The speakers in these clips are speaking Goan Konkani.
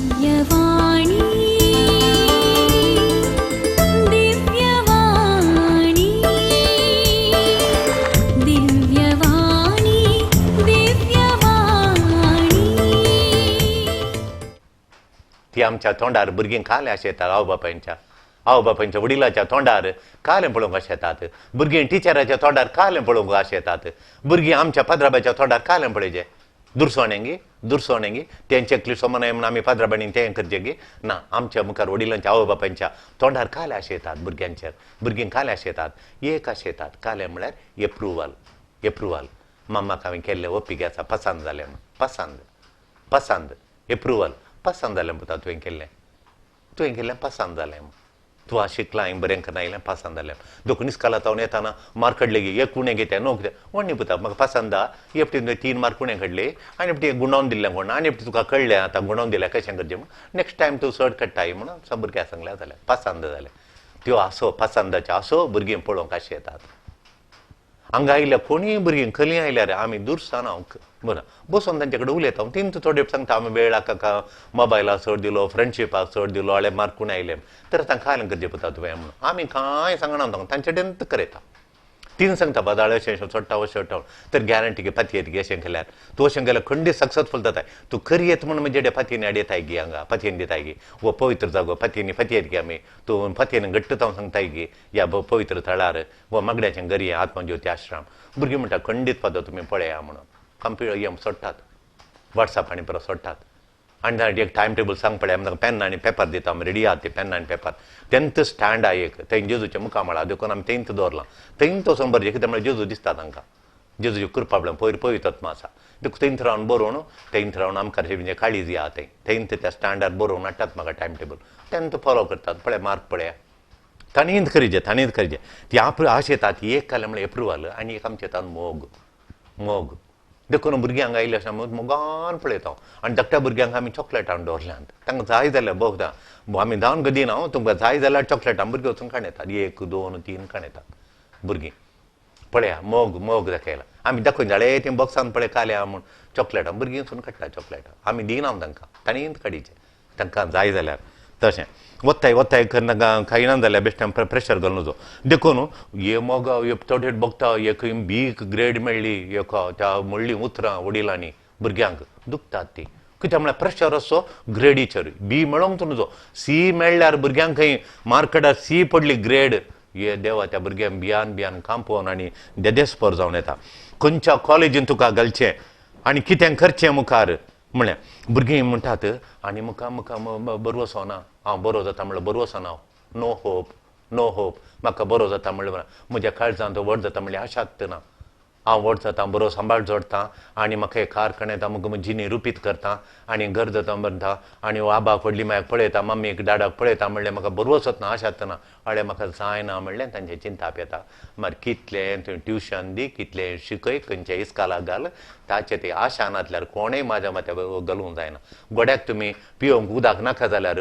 दिव्यवाणी दिव्यवाणी दिव्यवाणी दिव्यवाणी. ती आमच्या तोंडार भुरगीं काले अशें येतात, आवय बापायच्या, आवय बापायच्या वडिलाच्या तोंडार कालें पळोवंक अशें येतात. भुरगीं टिचराच्या तोंडार कालें पळोवंक अशें येतात. भुरगीं आमच्या पाद्राबाच्या तोंडार कालें पळयचें, दुरसोणेंगी दुरसोणेंगी तेंचे क्लिसो मनाय म्हणून आमी पाद्राबांनी तें करचें गी ना. आमच्या मुखार वडिलांच्या आवय बापायच्या तोंडार काले अशें येतात भुरग्यांचेर, भुरगीं काले अशें येतात, एक अशें येतात. कालें म्हळ्यार एप्रुवल, एप्रुवल. मामाक हांवें केल्लें ओपीक आसा, पसंद जालें म्हूण, पसंद पसंद एप्रुवल, पसंद जालें पुता तुवें केल्लें, तुवें केल्लें पसंद जालें म्हूण, तूं शिकलां हांवें बरें करना आयलें पसंद जालें. देखून इस्काला तावन येताना मार्क काडले गी, एक उणें घेते न्हू कितें व्हडली पुता म्हाका पसंद आ, एकटी तुवें 3 मार्क उणें काडले आनी एकटी गुंडावन दिल्लें कोण आनी एकटी तुका कळ्ळें आतां गुंडावन दिलें कशें करचें म्हूण, नेक्स्ट टायम तूं चड काडटाय म्हणून सब भुरग्यांक सांगलें जालें, पसंद जालें. त्यो आसो पसंदाच्यो आसो भुरगीं पळोवंक अशें येतात. हांगा आयल्या कोणीय भुरगीं खलीं आयल्यार आमी दुरसाना बरें बसून तांचे कडेन उलयता, तीन थोडे सांगता आमी वेळाक काका मोबायलाक चड दिलो, फ्रेंडशिपाक चड दिलो, आळे मार्क कोण आयले तर तांकां कांय करचें पडटा तुवें म्हणून आमी कांय सांगना, तांकां तांचे कडेन करयता. तीन सांगता बादाळ अशें अशें चडटा अशें चडटा तर गॅरंटी गे पातयेत गे अशें केल्यार तूं अशें केल्यार खंडीत सक्सेसफूल जाताय, तूं करयेत म्हूण म्हणजे पातयेन अडयताय गी, हांगा पातयेन दिताय गी, हो पवित्र जागो पातयेनी पातयेत गी आमी, तूं पातयेन घट्ट हांव सांगताय गी ह्या पवित्र थळार हो मागड्याचें घरी आत्मज्योती आश्रम. भुरगीं म्हणटा खंडीत फादर तुमी पळया म्हणून कंप्युटर हें सोडटात, वॉट्सॅप आनी परत सोडटात आनी एक टायम टेबल सांग पळया, आमी पेन आनी पेपर दिता, आमी रेडी आहा ते पेन आनी पेपर. 10th stand आहा एक, थंय जेजूचें मुखामळ देखून आमी 10th दवरलां, 10th वचून बरें कितें म्हळ्यार जेजू दिसता तांकां, जेजूची कृपा म्हळ्यार पयर पवित्र आसा, देखून 10th रावन बरोवन 10th रावन आमकां म्हणजे काळीज आहा थंय 10th त्या स्टँडार बरोवन हाडटात म्हाका टायम टेबल, 10th follow करतात, पळय मार्क पळया. ताणींत करचें, ताणींत करचें ती आप आश येतात. एक कालें म्हळ्यार एप्रुवल आनी एक आमचें येतात मोग, मोग. देखून भुरगीं हांगा आयिल्ले आसा मोगान पळयता हांव. आनी धाकट्या भुरग्यांक आमी चॉकलेट हाडून दवरल्यांत, तांकां जाय जाल्यार भोगता आमी धांवन दिना, तुमकां जाय जाल्यार चॉकलेटां भुरगीं वचून काण येतात, 1 2 3 काण येतात भुरगीं. पळया मोग मोग दाखयला आमी, दाखोवन जाले तें बॉक्सान पळय काल्या म्हूण चॉकलेटां भुरगीं वचून काडटा चॉकलेटां, आमी दिना तांकां, तांणी काडीचें तांकां जाय जाल्यार. तशें वत्ताय वत्ताय करना खायना जाल्यार बेश्टें प्रेशर घालून नजो. देखून हे मोग थोडे बगता एक बीक ग्रेड मेळ्ळी एका त्या म्हणलीं उतरां वडिलांनी भुरग्यांक दुखतात ती, कित्याक म्हळ्यार प्रेशर असो ग्रेडीचेर, बी मेळोंक नजो, सी मेळ्ळ्यार भुरग्यांक खंय मार्केटार सी पडली ग्रेड, हे देवा त्या भुरग्यांक बियान बियान कांपोवन आनी देदेस्पर जावन येता. खंयच्या कॉलेजीन तुका घालचें आनी कितें करचें मुखार म्हळ्यार भुरगीं म्हणटात आनी मुखार मुखार बरो वचना, हांव बरो जाता म्हणल्यार बरो वचना हांव, नो होप नो होप, म्हाका बरो जाता म्हणल्यार म्हज्या काळजांत व्हड जाता म्हणल्यार आशात ना, हांव व्हड जाता बरो सांबाळ जोडटा आनी म्हाका एक कारखान्यात अमुक जिणी रुपीत करता आनी घर जाता म्हणटा आनी आबाक व्हडली मायक पळयता, मम्मीक डाडाक पळयता म्हणल्यार म्हाका बरो वचत ना, आशात ना, अळे म्हाका जायना म्हणल्यार तांचें चिंताप येता. मागीर कितलें तुवें ट्युशन दी, कितलें शिकय, खंयच्या इस्कालाक घाल, ताचें तें आशा नासल्यार कोणेय म्हाज्या माथ्या घालूंक जायना. गोड्याक तुमी पिवंक उदक नाका जाल्यार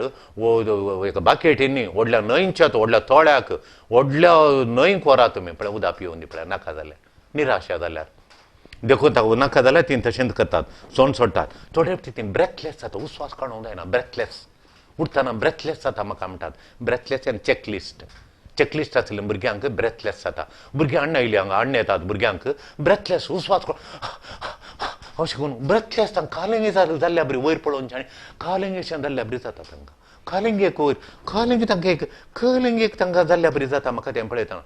एका बाकेटींनी व्हडल्या न्हंयच्या व्हडल्या तोळ्याक व्हडल्या न्हंयक व्हरा तुमी, पळय उदक पिवून दी पळय नाका जाल्यार, निराशा जाल्यार. देखून ताका नाका जाल्यार ती तशेंच करतात, सोंड सोडटात. थोडे ती ब्रेथलेस जाता, उस्वास काडूंक जायना, ब्रेथलेस उठतना ब्रेथलेस जाता म्हाका म्हणटात, ब्रेथलेस आनी चॅकलिस्ट, चॅकलिस्ट आसले भुरग्यांक ब्रेथलेस जाता. भुरगीं अण्ण आयली हांगा, अण्ण येतात भुरग्यांक ब्रेथलेस, उस्वास अशें करून ब्रेथलेस, तांकां कालिंगे जाल्ल्या बरी वयर पळोवचें आनी कालिंगेशें जाल्ल्या बरी जाता तांकां, कालिंगेक वयर कालिंगे तांकां एक कालिंगेक तांकां जाल्ल्या बरी जाता म्हाका तें पळयतना.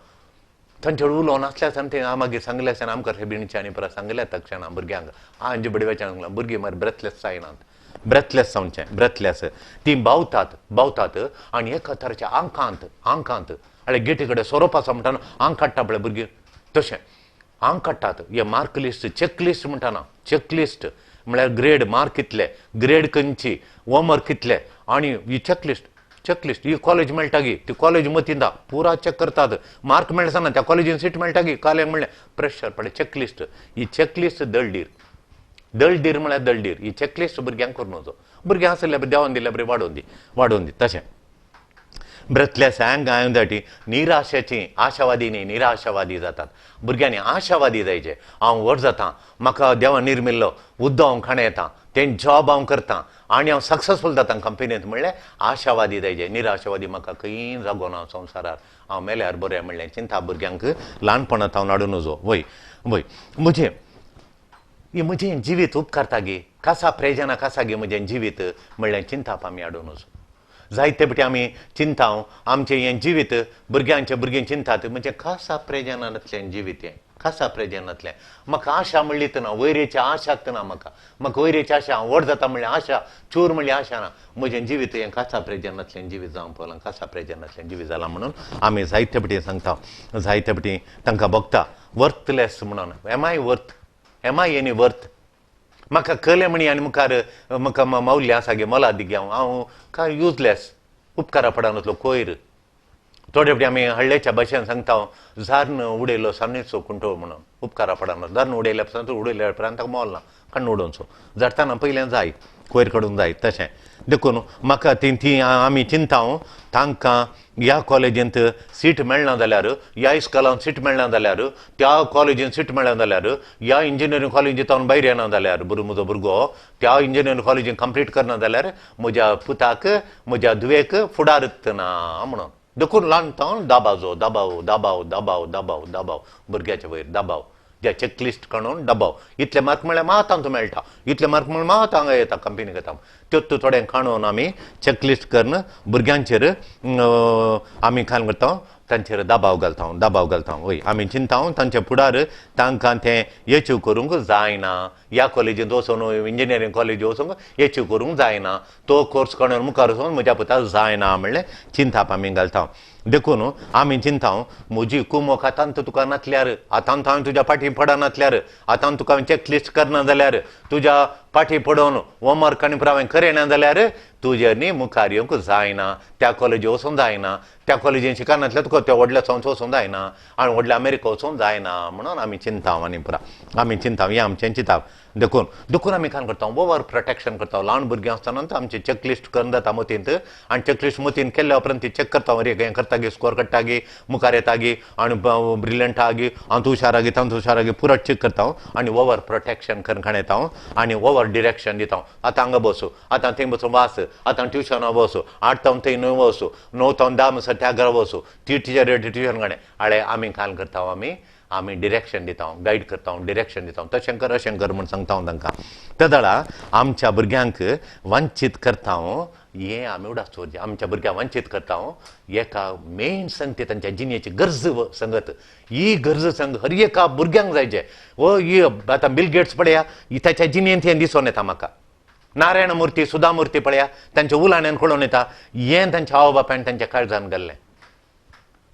तांचे उलोवन आसल्या आसतना तें मागीर सांगलें आसतना आमकां बिणचें आनी परत सांगलें तक्षणा भुरग्यांक आंज बडव्याच्या सांगलां भुरगीं मागीर ब्रेथलेस जायनात, ब्रेथलेस जावचें, ब्रेथलेस तीं बावतात बावतात आनी एका तरेच्या आंकांत आंकांत आनी गेटी कडेन सोरोप आसा म्हणटा आंक काडटा पळय भुरगीं तशें आंक काडटात. हे मार्क लिस्ट चॅकलिस्ट म्हणटाना, चॅकलिस्ट म्हळ्यार ग्रेड मार्क कितले, ग्रेड खंयची, होमवर्क कितले आनी ही चॅकलिस्ट, चॅकलिस्ट ही कॉलेज मेळटा गी ती कॉलेज मतींत पुरा चॅक करतात, मार्क मेळटा ना त्या कॉलेजीन सीट मेळटा गी काल म्हणलें प्रेशर पडलें. चॅकलिस्ट ही चॅकलिस्ट दळडीर, दळडीर म्हळ्यार दळडीर, ही चॅकलिस्ट भुरग्यांक करून वचो, भुरग्यां आसल्या बरें देवान दिल्या बरें वाडोवन दी वाडोवन दी. तशें ब्रेथलेस हँग हांव निराशेची आशावादी न्ही निराशावादी जातात भुरग्यांनी, आशावादी जायचे, हांव व्हड जाता, म्हाका देवान निर्मिल्लो उद्दां हांव खाणें येता, तें जॉब हांव करतां आनी हांव सक्सेसफूल जाता कंपनींत म्हणलें आशावादी जायजे. निराशावादी म्हाका खंय जागो ना संवसारार, हांव मेल्यार बरें म्हणलें चिंता भुरग्यांक ल्हानपणांत हांव हाडूं नजो. वय वय म्हजें हें म्हजें जिवीत उपकारता गे, कासा प्रेजना कासा गे म्हजें जिवीत म्हणलें चिंताप आमी हाडूं नजो. जायते फावटी आमी चिंता आमचें हें जिवीत भुरग्यांचें भुरगीं चिंतात म्हणजे खासा प्रेजनांतलें जिवीत हें, खासा प्रेजनांतलें म्हाका आशा म्हणली ना, वयरेची आशा ना म्हाका, म्हाका वयरेची आशा हांव व्हड जाता म्हणलें आशा चूर म्हणली आशा ना. म्हजें जिवीत हें खासा प्रेजनांतलें जिवीत जावंक पावलां, खासा प्रेजनांतलें जिवीत जालां म्हणून आमी जायते फावटी सांगता, जायते फावटी तांकां भोगता वर्थलेस म्हणून. Am I worth, am I any worth? म्हाका कले म्हणी आनी मुखार म्हाका मावल्लें आसा गे मोलादी गे, हांव हांव काय युजलेस, उपकारा पडनासलो कोयर. थोडे फावटी आमी हळ्ळेच्या भाशेन सांगता झार्न उडयलो सान्नीचो कुंटो म्हणून, उपकारा पडना. झार्न उडयल्या उपरांत उडयल्या उपरांत ताका मोल ना, काडून उडोवचो, झडटाना पयलें जाय कोयर काडूंक जाय तशें. देखून म्हाका ती ती आमी चिंता तांकां ह्या कॉलेजींत सीट मेळना जाल्यार, ह्या इस्कॉलांत सीट मेळना जाल्यार, त्या कॉलेजींत सीट मेळना जाल्यार, ह्या इंजिनियरींग कॉलेजींत भायर येना जाल्यार म्हजो भुरगो त्या इंजिनियरींग कॉलेजीन कंप्लीट करना जाल्यार म्हज्या पुताक म्हज्या धुवेक फुडार ना म्हणून. देखून ल्हान तावन दबाजो दबाव दबाव दबाव दबाव दबाव भुरग्याच्या वयर दबाव, ज्या चॅकलिस्ट काडून दबाव, इतले मार्क म्हळ्यार मात हांगा मेळटा, इतले मार्क म्हळ्यार मात हांगा येता कंपनीक येता, त्यो थोडें काडून आमी चॅकलिस्ट करून भुरग्यांचेर आमी काय करता तांचेर दबाव घालता, दबाव घालता. वय आमी चिंता तांचे फुडार तांकां तें एचीव करूंक जायना, ह्या कॉलेजींत वचून इंजिनियरींग कॉलेजी वचूंक एचीव करूंक जायना, तो कोर्स काडून मुखार वचून म्हज्या पुताक जायना म्हणलें चिंताप आमी घालता. देखून आमी चिंता म्हजी कुमोक आतां तुका नासल्यार, आतां हांवें तुज्या फाटी पडनासल्यार, आतां तुका हांवें चॅकलिस्ट करना जाल्यार, तुज्या फाटी पडोवन होमवर्क आनी पुरो हांवें करना जाल्यार तुजे न्ही मुखार येवंक जायना, त्या कॉलेजी वचूंक जायना, त्या कॉलेजीन शिकनासल्यार तुका त्या व्हडल्या संस्था वचूंक जायना आनी व्हडल्या अमेरिका वचूंक जायना म्हणून आमी चिंता आनी पुरा आमी चिंता हें आमचें चिंताप. देखून देखून आमी काय करता ओवर प्रोटेक्शन करता. ल्हान भुरगीं आसतना आमची चॅकलिस्ट करून जाता मतींत आनी चॅकलिस्ट मतींत केल्या उपरांत ती चॅक करता, अरे हें करता गे, स्कोर काडटा गे, मुखार येता गे आनी ब्रिलियंट आहा गे, हांव हुशार गे, तांतू हुशार गे, पुरो चॅक करता आनी ओवर प्रोटेक्शन करून खाण येता आनी ओवर डिरेक्शन दिता. आतां हांगा बसूं, आतां थंय बसूं वास, आतां ट्युशनां वचूं, 8 तावन थंय 9 वचूं, 9 तावन 10 म्हणसर त्या घरा वचूं, ती टिचर ट्युशन काडे आळे आमी काय करता आमी आमी डिरेक्शन दिता, गायड करता, डिरेक्शन दिता, तशें कर अशें कर म्हूण सांगता हांव तांकां. तेदळा आमच्या भुरग्यांक वंचीत करता हें आमी उडास दवरचें. आमच्या भुरग्यांक वंचीत करता एका मेन संगती तांच्या जिणेची गरज संगत, ही गरज संग हर एका भुरग्यांक जायचे. ओ ही आतां बिल गेट्स पळया, ताच्या जिणेंत हें दिसून येता म्हाका. नारायण मूर्ती सुधा मूर्ती पळया, तांच्या उलाण्यान कळोन येता हें तांच्या आवय बापायन तांच्या काळजान घाल्लें.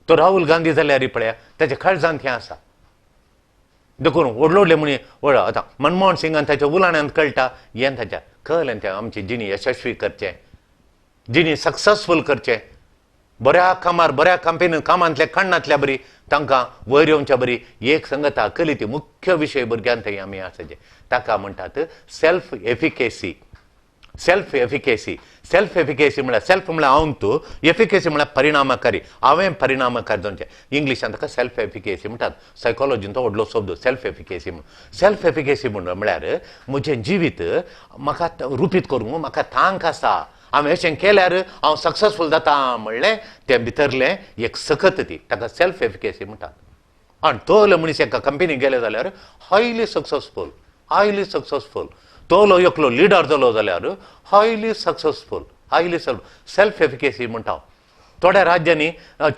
तो राहुल गांधी जाल्यार पळया ताच्या काळजांत हें आसा. देखून व्हडलो व्हडले म्हणी व्हड आतां मनमोहन सिंगान ताच्या उलाण्यान कळटा हें ताच्या कळ्ळें तें आमची जिणी यशस्वी करचें, जिणी सक्सेसफूल करचें, बऱ्या कामार बऱ्या कंपनीन कामांतल्या काडनातल्या बरी तांकां वयर येवच्या बरी एक संगता कली ती मुख्य विशय भुरग्यांत थंय आमी आसाचे. ताका म्हणटात self efficacy. Self efficacy, self efficacy म्हळ्यार सेल्फ म्हळ्यार हांव तूं, एफिकेसी म्हळ्यार परिणामकारी, हांवें परिणामकारी जावचें. इंग्लिशान ताका सेल्फ एफिकेसी म्हणटात, सायकोलॉजीन तो व्हडलो शब्द सेल्फ एफिकेसी म्हणून. सेल्फ एफिकेसी म्हळ्यार म्हजें जिवीत म्हाका रुपीत करूंक म्हाका तांक आसा, हांवें अशें केल्यार हांव सक्सेसफूल जाता म्हणलें तें भितरलें एक सकत ती, ताका सेल्फ एफिकेसी म्हणटात. आनी तोलो मनीस एका कंपनीक गेले जाल्यार हायली सक्सेसफूल, हायली सक्सेसफूल, तोलो एकलो लिडर जालो जाल्यार highly successful, highly self efficacy म्हणटा. थोड्या राज्यांनी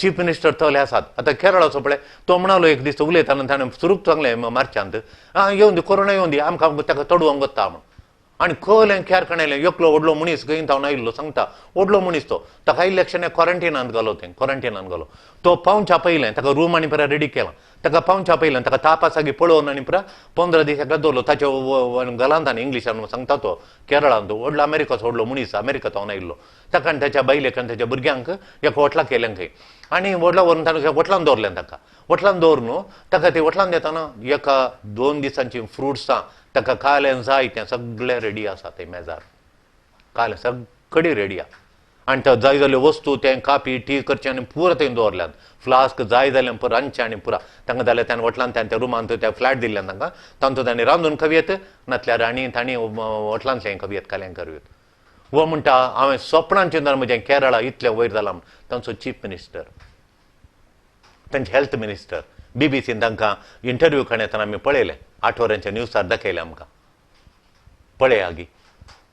चीफ मिनिस्टर तोले आसात. आतां केरळाचो पळय तो म्हणालो एक दीस उलयतना ताणें सुरूक सांगलें मार्चांत, आं येवन दी कोरोना येवन दी आमकां ताका तडवंक वता म्हण. आनी कळ्ळें खेर कणयलें एकलो व्हडलो मनीस खंय तावन आयिल्लो सांगता, व्हडलो मनीस तो, ताका इलेक्शन क्वॉरंटिनांत घालो, तें क्वॉरंटिनांत घालो. तो पावच्या पयलें ताका रूम आनी पुरा रेडी केला, ताका पावच्या पयलें ताका ताप आसा की पळोवन आनी पुरा 15 दीस ताका दवरलो ताच्या घालांत. आनी इंग्लिशान सांगता तो केरळांत व्हडलो अमेरिकाचो व्हडलो मनीस अमेरिका तावन आयिल्लो, ताका आनी ताच्या बायलेक आनी ताच्या भुरग्यांक एका वॉटलाक केलें खंय आनी व्हडलो व्हरून ताणें वॉटलान दवरलें ताका. वॉटलान दवर न्हू ताका ते वॉटलान येतना एका 2 दिसांची फ्रुट्सां ताका कालें जाय तें सगळें रेडी आसा, तें मेजार कालें सगळें रेडी आसा. आनी तो जाय जाल्यो वस्तू तें कापी टी करचें आनी पुरो थंय दवरल्यात. फ्लास्क जाय जाल्यार पुरो रांदचें आनी पुरा तांकां जाल्यार ताणें वटलान ताणें त्या रुमांत त्या फ्लॅट दिल्ल्यान तांकां तांचो तांणी रांदून खावयेत, नातल्यार आनी तांणी वटलांतलें खावयेत, काल्यां करयेत. वो म्हणटा हांवें स्वप्नान चिंतन म्हजें केरळा इतलें वयर जालां म्हूण. तांचो चीफ मिनिस्टर, तांचे हेल्थ मिनिस्टर, बीबीसीन तांकां इंटरव्यू काडून आमी पळयलें, 8 वरांच्या न्यूजार दाखयलें आमकां. पळया गी,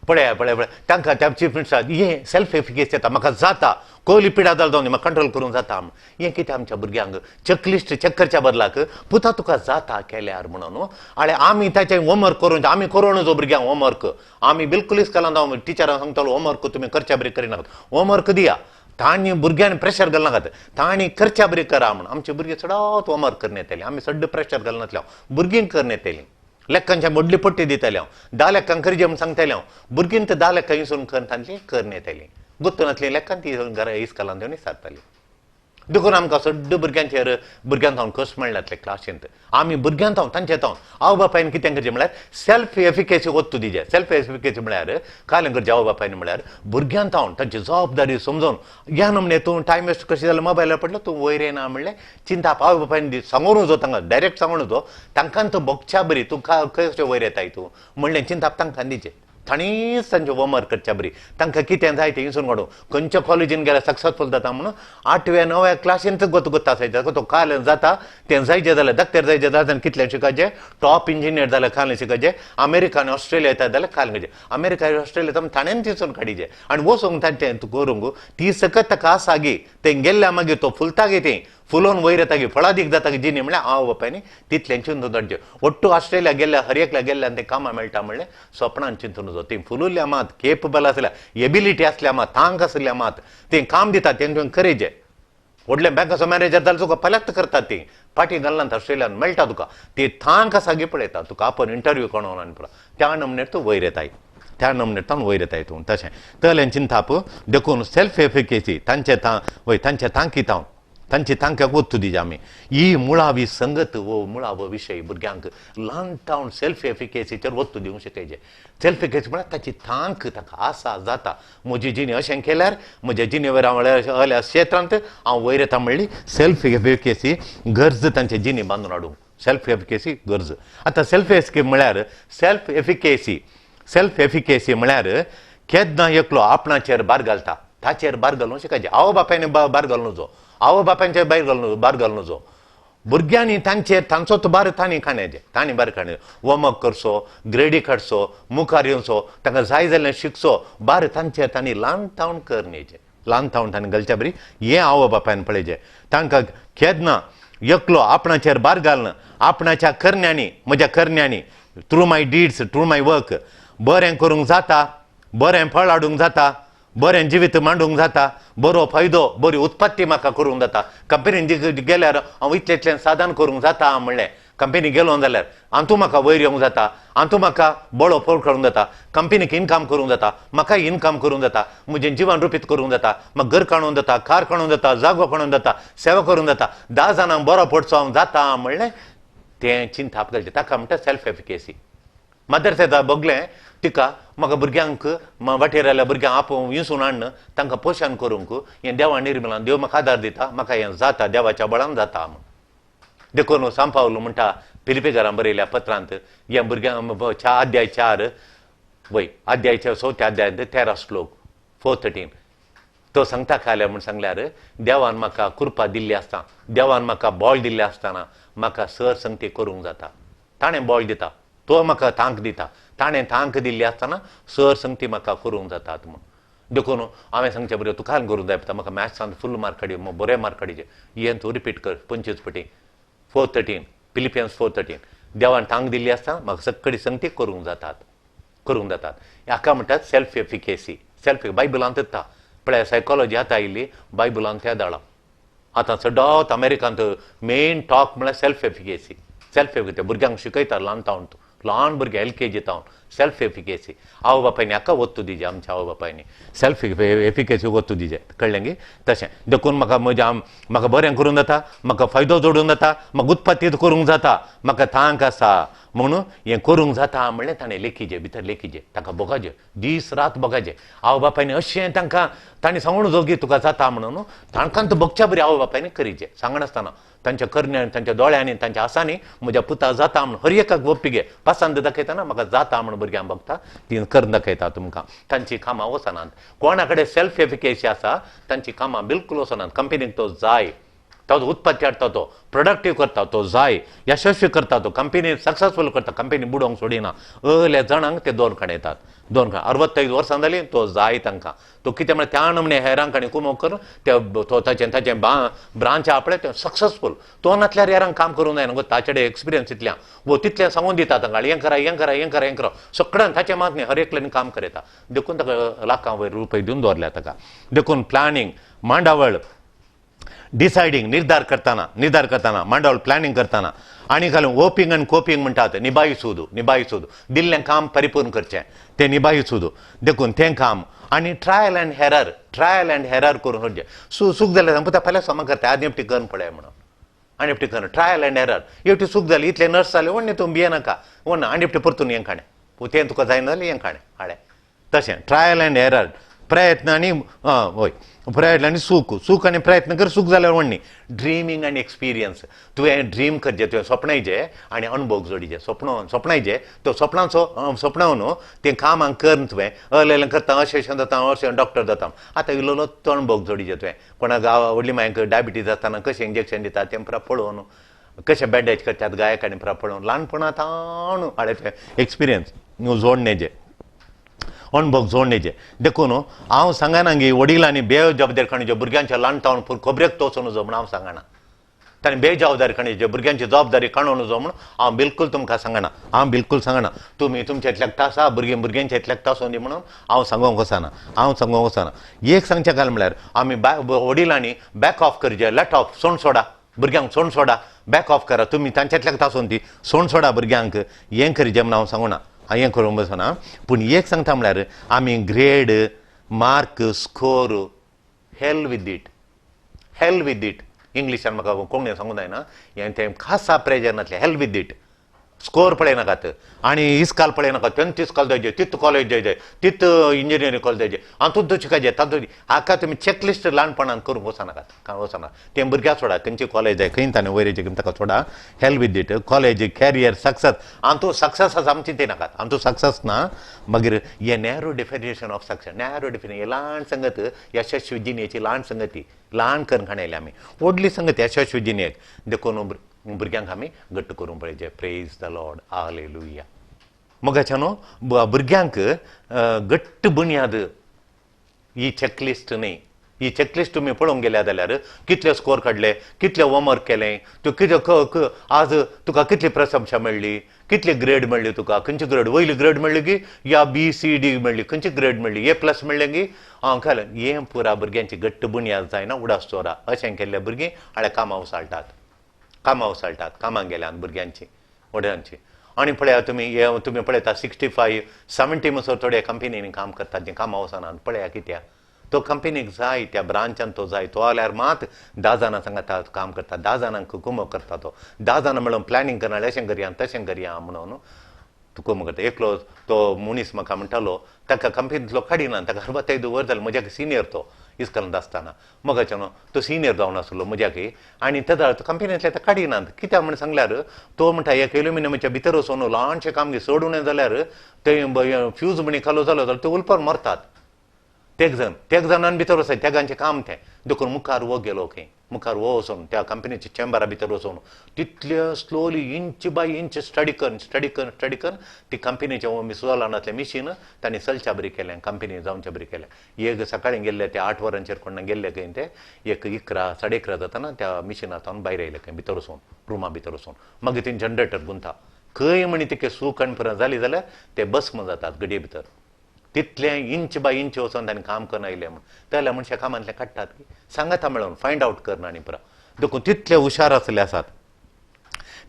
पळया पळय पळय तांकां त्या चीफ मिनिस्टर हें सेल्फ एफिकेसी येता, म्हाका जाता, कोहली पिडा जाल जावन म्हाका कंट्रोल करूंक जाता. हें कितें आमच्या भुरग्यांक चॅकलिस्ट चॅक करच्या बदलाक पुता तुका जाता केल्यार म्हणून आनी आमी ताचें होमवर्क करून आमी करूं जो भुरग्यांक होमवर्क आमी बिलकुल इस्कलान हांव टिचरांक सांगतालो होमवर्क तुमी करच्या बरी करिनाकात, होमवर्क दिया, तांणी भुरग्यांनी प्रेशर घालनाकात, तांणी करच्या बरी करा म्हूण. आमचे भुरगे चडावत होमवर्क करून येतले, आमी सड्ड प्रेशर घालनातले, भुरगीं करून येतलीं. लेखांच्या व्हडली पट्टी दिताले हांव, 10 लेखांक करचे म्हूण सांगताले हांव, भुरगीं तर 10 लेखां इसोवन करून तांतली करून येतालीं, गुत्त नासली लेखां ती घरा इस्कलान देवन विचारताली. देखून आमकां सड्ड भुरग्यांचेर भुरग्यां थावन कस मेळनातले क्लासींत. आमी भुरग्यां थावन तांचे थावन आवय बापायन कितें करचें म्हळ्यार सेल्फ एफिकेसी वत्तू दिजे. सेल्फ एफिकेसी म्हळ्यार कालें करचें आवय बापायन म्हळ्यार भुरग्यां थावन तांची जबाबदारी समजून ह्या नमने तूं टायम वेस्ट कशें जाल्यार मोबायलार पडलो तूं वयर येना म्हणलें चिंताप आवय बापायन सांगून जो तांकां डायरेक्ट सांगून जो तांकां तूं बोगच्या बरी तूं कशें वयर येताय तूं म्हणलें चिंताप तांकां दिचें. ताणीच तांचें होमवर्क करच्या बरी तांकां कितें जाय तें हिसून काडूं. खंयच्या कॉलेजीन गेल्यार सक्सेसफूल जाता म्हणून 8व्या 9व्या क्लासींत गोत गोत आसायचें तो काल जाता तें जायचें जाल्यार डॉक्टर जायचें जाल्यार कितलें शिकायचें, टॉप इंजिनियर जाल्यार काल शिकायचें, अमेरिका आनी ऑस्ट्रेलिया येता जाल्यार काल करचें, अमेरिका आनी ऑस्ट्रेलिया ताणें तिसून काडिचें आनी वचूंक तांचें करूंक ती सकत ताका आसा गी तें गेल्ल्या मागीर तो फुलता गी तें फुलोवन वयर येता की फळादीक जाता की जिणी म्हणल्यार आवय बापायनी तितलें चिंतून धाडचें. ಒಟ್ಟು ऑस्ट्रेलिया गेल्ल्या हर एकल्या गेल्ल्यान तें कामां मेळटा म्हणलें स्वप्नान चिंतून जो ती फुलुल्ल्या मात केपेबल आसल्या एबिलिटी आसल्या मात तांक आसल्या मात तें काम दिता तें तुवें करेचें. व्हडल्या बँकाचो मॅनेजर जाल्यार तुका पल्यात करतात ती फाटीं घालनात ऑस्ट्रेलियान मेळटा तुका ती तांक आसा गी पळयता तुका आपण इंटरव्यू कोण आनी पळय त्या नमनेर तूं वयर येताय, त्या नमनेर तावन वयर येताय तूं. तशें तलें चिंताप देखून सेल्फ एफिकेसी तांचे वय तांचे तांकी तावन तांची तांकां वत्तू दिजे आमी. ही मुळावी संगत वो मुळावो विशय भुरग्यांक ल्हान तावन सेल्फ एफिकेसीचेर वत्तू दिवंक शिकयचे. सेल्फ एफिकेसी म्हळ्यार ताची तांक ताका आसा जाता म्हजी जिणी अशें केल्यार म्हज्या जिणेवर हांव हल्या क्षेत्रांत हांव वयर येता म्हणली सेल्फ एफिकेसी गरज तांचे जिणी बांदून हाडूंक सेल्फ एफिकेसी गरज. आतां सेल्फ एफिकेसी म्हळ्यार सेल्फ एफिकेसी सेल्फ एफिकेसी म्हळ्यार केन्ना एकलो आपणाचेर भार घालता ताचेर भार घालूंक शिकायचें. आवय बापायन भार घालूं जो आवय बापायचेर भायर घालूं भार घालूं जो भुरग्यांनी तांचेर तांचोच भार तांणी काडण्याचें तांणी भार काडणे होमवर्क करचो ग्रेडी काडचो मुखार येवचो तांकां जाय जाल्यार शिकचो भार तांचेर तांणी ल्हान तावन करण्याचें ल्हान तावन तांणी घालच्या बरी हें आवय बापायन पळयचें. तांकां केन्ना एकलो आपणाचेर भार घालना आपणाच्या करण्यांनी म्हज्या करण्यांनी through my deeds through my work बरें करूंक जाता, बरें फळ हाडूंक जाता, बरें जिवीत मांडूंक जाता, बरो फायदो बरी उत्पत्ती म्हाका करूंक जाता. कंपनीन गेल्यार हांव इतलें इतलें साधन करूंक जाता म्हणलें कंपनी गेलो जाल्यार हातूं म्हाका वयर येवंक जाता, हातूं म्हाका बळो फळ काडूंक जाता, कंपनीक इनकम करूंक जाता, म्हाका इनकम करूंक जाता, म्हजें जिवन रुपीत करूंक जाता, म्हाका घर काडूंक जाता, कार काडूंक जाता, जागो काडूंक जाता, सेवा करूंक जाता, 10 जाणांक बरो पडचो हांव जाता म्हणलें तें चिंताप घालचें ताका म्हणटा सेल्फ एफिकेसी. मदर तेरेजा बगलें तिका म्हाका भुरग्यांक वाटेर आयल्या भुरग्यांक आपोवन विसून हाडून तांकां पोशण करूंक हें देवान निर्मिलां, देव म्हाका आदार दिता, म्हाका हें जाता देवाच्या बळान जाता म्हूण. देखून सांपावलो म्हणटा फिलिपेकारां बरयल्या पत्रांत ह्या भुरग्यांक अध्याय 4 वय अध्याय 4 अध्यायांत 13 श्लोक 4:13 तो सांगता खाल्या म्हूण सांगल्यार देवान म्हाका कृपा दिल्ली आसता, देवान म्हाका बळ दिल्लें आसतना म्हाका सर संगती करूंक जाता. ताणें बळ दिता तो म्हाका तांक दिता, ताणें तांक दिल्ली आसतना सर संगती म्हाका करूंक जातात म्हूण. देखून हांवें सांगचें बरें तुका करूंक जाय पडटा म्हाका मॅथ्सान फूल मार्क काडी बरे मार्क काडीचे हें तूं रिपीट कर 25 पटी 4:13 फिलिपियन्स 4:13 देवान तांक दिल्ली आसतना म्हाका सगळी संगती करूंक जातात करूंक जातात. हाका म्हणटात सेल्फ एफिकेसी. सेल्फ बायबलांत येता पळय सायकोलॉजी आतां आयिल्ली बायबलांत त्या दाळा आतां सदांच अमेरिकांत मेन टॉक म्हळ्यार सेल्फ एफिकेसी. सेल्फ एफिकेसी भुरग्यांक शिकयता ल्हान तावन ल्हान भुरगे LKG तावन सेल्फ एफिकेसी. आवय बापायनी हाका वत्तू दिजे, आमच्या आवय बापायनी सेल्फ एफिकेसी वत्तू दिजे, कळ्ळें गी? तशें देखून म्हाका म्हज्या म्हाका बरें करूंक जाता, म्हाका फायदो जोडूंक जाता, म्हाका उत्पत्ती करूंक जाता, म्हाका तांक आसा म्हणून हें करूंक जाता म्हणलें ताणें लेखीजे, भितर लेखीजे, ताका भोगाजे, दीस रात भोगाजे. आवय बापायनी अशें तांकां तांणी सांगून जोगी तुका जाता म्हणून तांकां तो भोगच्या बरी आवय बापायनी करीचे, सांगनासतना तांच्या करण्यांनी, तांच्या दोळ्यांनी, तांच्या आसांनी म्हज्या पुता जाता म्हणून हर एकाक वप्पी गे पसंत दाखयतना म्हाका जाता म्हणून भुरग्यांक बघता ती करून दाखयता तुमकां. तांची कामां वचनात. कोणा कडेन सेल्फ एफिकेसी आसा तांची कामां बिलकूल वचनात. कंपनीक तो जाय, तो उत्पत्ती हाडटा, तो प्रोडक्टीव करता, तो जाय यशस्वी करता, तो कंपनी सक्सेसफूल करता, कंपनी बुडोवंक सोडिना. अल्या जाणांक ते दोन काडयतात, दोन काण 65 वर्सां जालीं तो जाय तांकां. तो कितें म्हळ्यार त्या नमने हेरांक आनी कुमोक करून ते तो ताचें ताचें ब्रांच आपले ते सक्सेसफूल. तो नासल्यार हेरांक काम करूंक जायना गो, ताचे कडेन एक्सपिरियन्स इतल्या वो तितलें सांगून दिता तांकां, हें करा हें करा हें करा हें करा, सगळ्यान ताचें मात न्ही हर एकल्यान काम करता. देखून ताका लाखां वयर रुपये दिवन दवरल्या ताका. देखून प्लॅनिंग, मांडावळ, डिसायडींग, निर्धार करतना, निर्धार करतना, मांडावळ प्लॅनिंग करतना, आनी घालून ओपिंग आनी कोपिंग म्हणटात, निभायसूद, निभायसूद, दिल्लें काम परिपूर्ण करचें तें निभायसूद. देखून तें काम आनी trial and error, trial and error करून करचें. चूक जाल्यार सांगता फाल्यां समा करता, आनी एकटी करून पळय म्हणून, आनी एकटी करून ट्रायल अँड एरर. एकटी चूक जाली, इतले नर्स जाले व्हडलें तूं भियेनाका, व्हडलें आनी एकटी परतून हें काणें तें तुका जायना जाल्यार हें काणें हाडे. तशें ट्रायल अँड एरर, प्रयत्न आनी हय प्रयत्न आनी सूख, सूख आनी प्रयत्न कर, सूख जाल्यार व्हडली. ड्रिमींग आनी एक्सपिरियन्स, तुवें ड्रीम करचें, तुवें स्वप्नायचें आनी अणभव जोडीचे, स्वप्न स्वप्नायचें तो स्वप्नाचो स्वप्नाव न्हू तें कामांक कर तुवें अलेलें करता, अशें अशें जाता, अशें डॉक्टर जाता. आतां इल्लो तो अणभव जोडीचे तुवें. कोणाक व्हडली मायक डायबिटीज आसतना कशें इंजेक्शन दिता तें पुरा पळोवन, कशें बँडेज करतात गायक आनी पुरा पळोवन, ल्हानपणांत हांव हाडे तुवें एक्सपिरियन्स जोडणेचें, अणभव जोडणेचे. देखून हांव सांगना की वडिलांनी बेजबाबदारी काडचे भुरग्यांच्या ल्हान तावन खबरेक तोचून जो म्हूण हांव सांगना, तांणी बेजबाबदारी काडचे भुरग्यांची जबाबदारी काडून जो म्हूण हांव बिलकूल तुमकां सांगना, हांव बिलकूल सांगना. तुमी तुमच्या इतल्याक तासा, भुरगीं भुरग्यांच्या इतल्याक तासोन दी म्हणून हांव सांगूंक वचना, हांव सांगूंक वचना. एक सांगचें काय म्हळ्यार आमी वडिलांनी बॅक ऑफ करचें, लेट ऑफ, सोण सोडा भुरग्यांक, सोण सोडा, बॅक ऑफ करा तुमी तांच्यातल्याक तासोन ती सोण सोडा भुरग्यांक, हें करचें म्हूण हांव सांगूना, हांव हें करूंक बसना. पूण एक सांगता म्हळ्यार आमी grade, mark, score, hell with it, hell with it. इंग्लिशान म्हाका कोंकणी सांगूंक जायना, हें तें खासा प्रेजर नासलें. हेल विथ it, score पळयनाकात आनी इस्काल पळयनाका, तेंच इस्काल जायचे, तित कॉलेज जायचे, तित इंजिनियरींग कॉलेज जायचे, हातूंत शिकायचें तातूंत. हाका तुमी चॅकलिस्ट ल्हानपणान करूंक वचनाकात, वचना तें भुरग्याक सोडा, खंयची कॉलेज जाय खंय ताणें वयर येयचें ताका सोडा. Hell with it, college, career, success, हातूंत सक्सेस आसा आमची ते नाकात, हातूंत सक्सेस ना. मागीर हे narrow definition of success, narrow definition, ल्हान संगत यशस्वी जिणेची ल्हान संगती, ल्हान करून खाणयली आमी, व्हडली संगत यशस्वी जिणेक. देखून भुरग्यांक आमी घट्ट करूंक पळयचें. Praise the Lord, hallelujah. मोगाच्या न्हू भुरग्यांक घट्ट बुन्याद ही चॅकलिस्ट न्ही. ही चॅकलिस्ट तुमी पळोवंक गेल्या जाल्यार कितले स्कोर काडले, कितले होमवर्क केलें, तूं कितें आज तुका कितली प्रशंसा मेळ्ळी, कितली ग्रेड मेळ्ळी तुका, खंयची ग्रेड, वयली ग्रेड मेळ्ळी की या बी सी डी मेळ्ळी, खंयची ग्रेड मेळ्ळी, ए प्लस मेळ्ळें की हांव खालें. हें पुरा भुरग्यांची घट्ट बुन्याद जायना उडास चोरा. अशें केल्ले भुरगीं हाळे कामां उसाळटात, कामां उसाळटात, कामां गेल्यान भुरग्यांची व्हड्यांची. आनी पळया तुमी हे तुमी पळयता 65 70 म्हणसर थोडे कंपनींनी काम करतात, जीं कामां वचनात. पळया कित्याक तो कंपनीक जाय, त्या ब्रांचान तो जाय, तो आल्यार मात 10 जाणां सांगता काम करता, 10 जाणांक कुमक करता, तो 10 जाणां मेळून प्लॅनिंग करना, अशें करया तशें करया म्हणून तूं कुमक करता. एकलो तो मनीस म्हाका म्हणटालो, ताका कंपनींतलो काडिना, ताका 65 वर जालें, म्हज्या सिनियर तो इस्कॉलांत आसतना, मोगाचें न्हू तो सिनियर जावन आसलो म्हज्याकय, आनी तेदा कंपनींतले ताका काडिनात. कित्याक म्हण सांगल्यार तो म्हणटा एक एल्युमिनियमाच्या भितर वचून ल्हानशें काम चड उणें जाल्यार ते फ्यूज म्हणी कालो जालो जाल्यार ते उलपार मरतात. तेग जाण तेग जाणान भितर वचाय, तेगांचें काम तें. देखून मुखार वो गेलो खंय, मुखार वो वचून त्या कंपनीच्या चेंबरा भितर वचून तितले slowly inch by inch study करून स्टडी करून स्टडी करून ती कंपनीचें सुजालानांतलें मिशीन तांणी चलच्या बरी केलें, कंपनी जावच्या बरी केलें. एक सकाळीं गेल्ले ते 8 वरांचेर कोण गेल्ले खंय, ते एक 11 11:30 जातना त्या मिशिनांत भायर आयले खंय, भितर वचून रुमा भितर वचून. मागीर ती जनरेटर गुंता खंय म्हणी तिके सूख आनी पुरो जाली जाल्यार ते भस्म जातात घडये भितर. तितलें इंच बाय इंच वचोन तांणी काम करून आयलें म्हूण जाल्यार मनशां कामांतलें काडटात की सांगाता मेळोन फायंड आवट करना आनी पुरो. देखून तितले हुशार आसले आसात.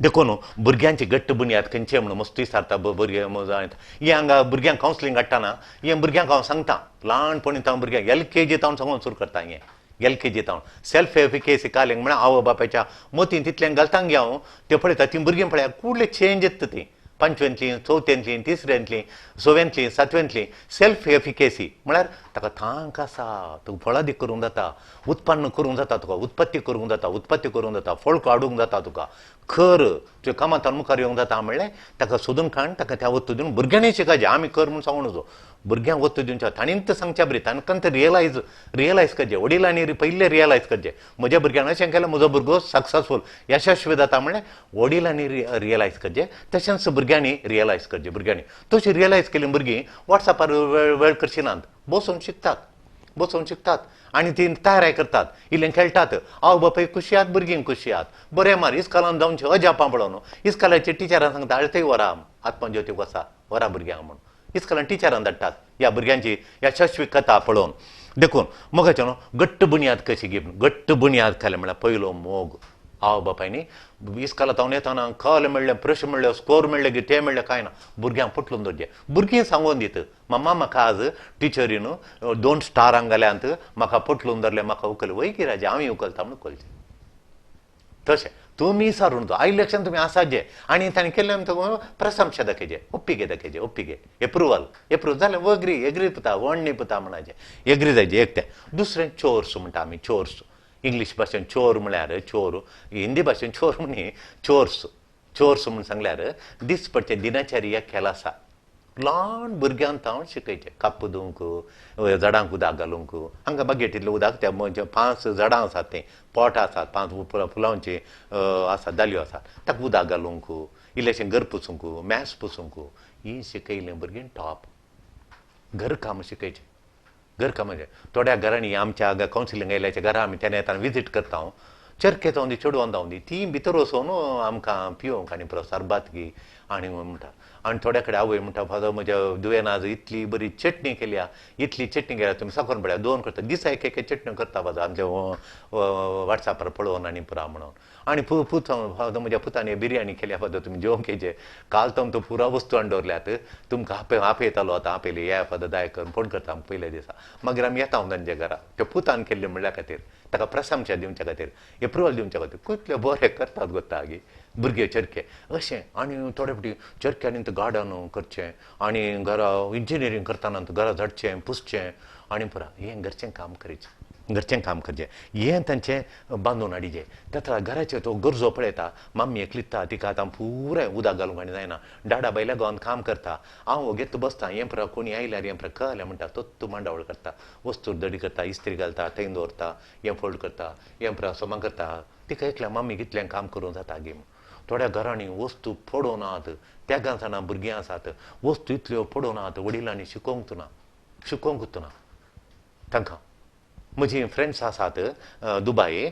देखून भुरग्यांची घट्ट बुन्याद खंयचे म्हणून मस्त विचारता भुरगे. हें हांगा भुरग्यांक कावन्सिलींग काडटना हें भुरग्यांक हांव सांगता ल्हानपणी तावन भुरग्यांक LKG तावन सांगून सुरू करता. हें LKG तावन सेल्फ एफिकेसी कालिंग म्हळ्यार आवय बापायच्या मतीन तितलें घालता गे हांव ते पळयता ती भुरगीं पळया कुडले चेंज येता ती 5वेंतलीं 4थेंतलीं 3रेंतलीं 6वेंतलीं 7वेंतलीं. सेल्फ एफिकेसी म्हळ्यार ताका तांक आसा, तुका फळादीक करूंक जाता, उत्पन्न करूंक जाता, तुका उत्पत्ती करूंक जाता, उत्पत्ती करूंक जाता, फळ काडूंक जाता, तुका कर तुज्या कामांत मुखार येवंक जाता म्हणलें ताका सोदून काड, ताका त्या वस्तू दिवन भुरग्यांनी शिकायचें. आमी कर म्हूण सांगू नजो, भुरग्यांक वस्तू दिवच्या ताणींच सांगच्या बरी तांकां तें रियलायज करचें. वडिलांनी पयलें रियलायज करचें म्हज्या भुरग्यान अशें केलें म्हजो भुरगो सक्सेसफूल यशस्वी जाता म्हणलें वडिलांनी रियलायज करचें. तशेंच भुरग्यांनी रियलायज करचें. भुरग्यांनी तशें रियलायज केली भुरगीं वॉट्सॅपार वेळ करची नात, बसून शिकतात, बसून शिकतात आनी ती तयाराय करतात, इल्लें खेळटात. आवय बापाय खुशी आहात, भुरगीं खुशी आहात. बरें मार इस्कॉलान जावचें अजापां पळोवन इस्कॉलाचे टिचरां सांगता आरे थंय व्हरा आत्मज्योतीक वचा व्हरा भुरग्यांक म्हणून इस्कॉलान टिचरां धाडटात ह्या भुरग्यांची यशस्वी कथा पळोवन. देखून मोगाचें न्हू घट्ट बुन्याद कशी घेवन घट्ट बुन्याद खालें म्हळ्यार पयलो मोग आवय बापायनी इस्कॉला तावन येतना कल मेळ्ळें, प्रश्न मेळ्ळे, स्कोर मेळ्ळे की तें मेळ्ळें कांय ना, भुरग्यांक पटलून दवरचें. भुरगीं सांगून दित मम्मा म्हाका आज टिचरीन 2 स्टारांक घाल्यांत, म्हाका पटलून धरलें, म्हाका उखल वय की राजा हांव उखलता म्हणून उखलचें. तशें तुमी सारून तो आयलेक्शन तुमी आसात जे आनी ताणें केल्लें प्रशंसा दाखयचे, ओप्पिगे दाखयचे, ओप्पिगे एप्रुवल एप्रूव जालें एग्री एग्री पुता वण्णी पुता म्हणाचें एग्री जायचें एक तें. दुसरें चोर्स म्हणटा आमी, चोर्स इंग्लीश भाशेन चोर म्हळ्यार चोर, हिंदी भाशेन चोर म्हणी चोर्स. चोर्स म्हूण सांगल्यार दिसपडचें दिनचर्या खेळ आसा. ल्हान भुरग्यांक तावन शिकयचें काप धुवंक, झाडांक उदक घालूंक. हांगा बागेटींतलें उदक त्या 5 झाडां आसात तें पोट आसात, 5 फुलांची आसात दालयो आसात, ताका उदक घालूंक, इल्लेशें घर पुसूंक, मॅस पुसूंक, ही शिकयलें भुरगीं टॉप. घरकाम शिकयचें, घरकामाचें थोड्या घरांनी आमच्या कावन्सिलींग आयल्याच्या घरा आमी तेन्ना येतना विजीट करता हांव, चरखे जावन दी चेडवान जावन दी ती भितर वचून आमकां पिवंक आनी पुरो सरबात गी आनी म्हणटा. आनी थोड्या कडेन आवय म्हणटा फादर म्हज्या दुयेन आज इतली बरी चटणी केल्या, इतली चटणी केल्या तुमी साकून पळया 2 करता दिसा एक एक चटणी करता फादर आमच्या वॉट्सॅपार पळोवन आनी पुरा म्हणून. आनी पूत फादर म्हज्या पुतान बिरयानी केल्या फादर तुमी जेवंक येचे, काल तो आमकां पुरा वस्तू हाडून दवरल्यात, तुमकां आपयतालो आतां आपयली या फादर दाय कर फोन करता आमकां पयल्या दिसा. मागीर आमी येता तांच्या घरा त्या पुतान केल्लें म्हणल्या खातीर, ताका प्रशंसा दिवच्या खातीर, एप्रुवल दिवच्या खातीर. कितले बरें करतात गोता गे भुरगे चरखे अशें. आनी थोडे फावटी चरख्यांनी गार्डन करचें आनी घरा इंजिनियरींग करतना घरा झाडचें पुसचें आनी पुरा हें घरचें काम करचें, घरचें काम करचें हें तांचें बांदून हाडिचें. तेन्ना घराचें तो गरजो पळयता मम्मी एकलीता तिका आतां पुराय उदक घालूंक आनी जायना, डाडा बायल्या गांवांत काम करता, हांव वगेत बसता, हें पुरा कोणी आयल्यार हें पुरा कळ्ळें म्हणटा तो मांडावळ करता, वस्तू दडी करता, इस्त्री घालता, थंय दवरता, हें फोल्ड करता, हें पुरा सोमा करता, तिका एकल्या मम्मी कितलें काम करूंक जाता गे. थोड्या घरांनी वस्तू पडोनात, त्यागां जाणां भुरगीं आसात, वस्तू इतल्यो पडोनात, वडिलांनी शिकोवंक ना, शिकोवंक ना तांकां. म्हजी फ्रेंड्स आसात दुबाय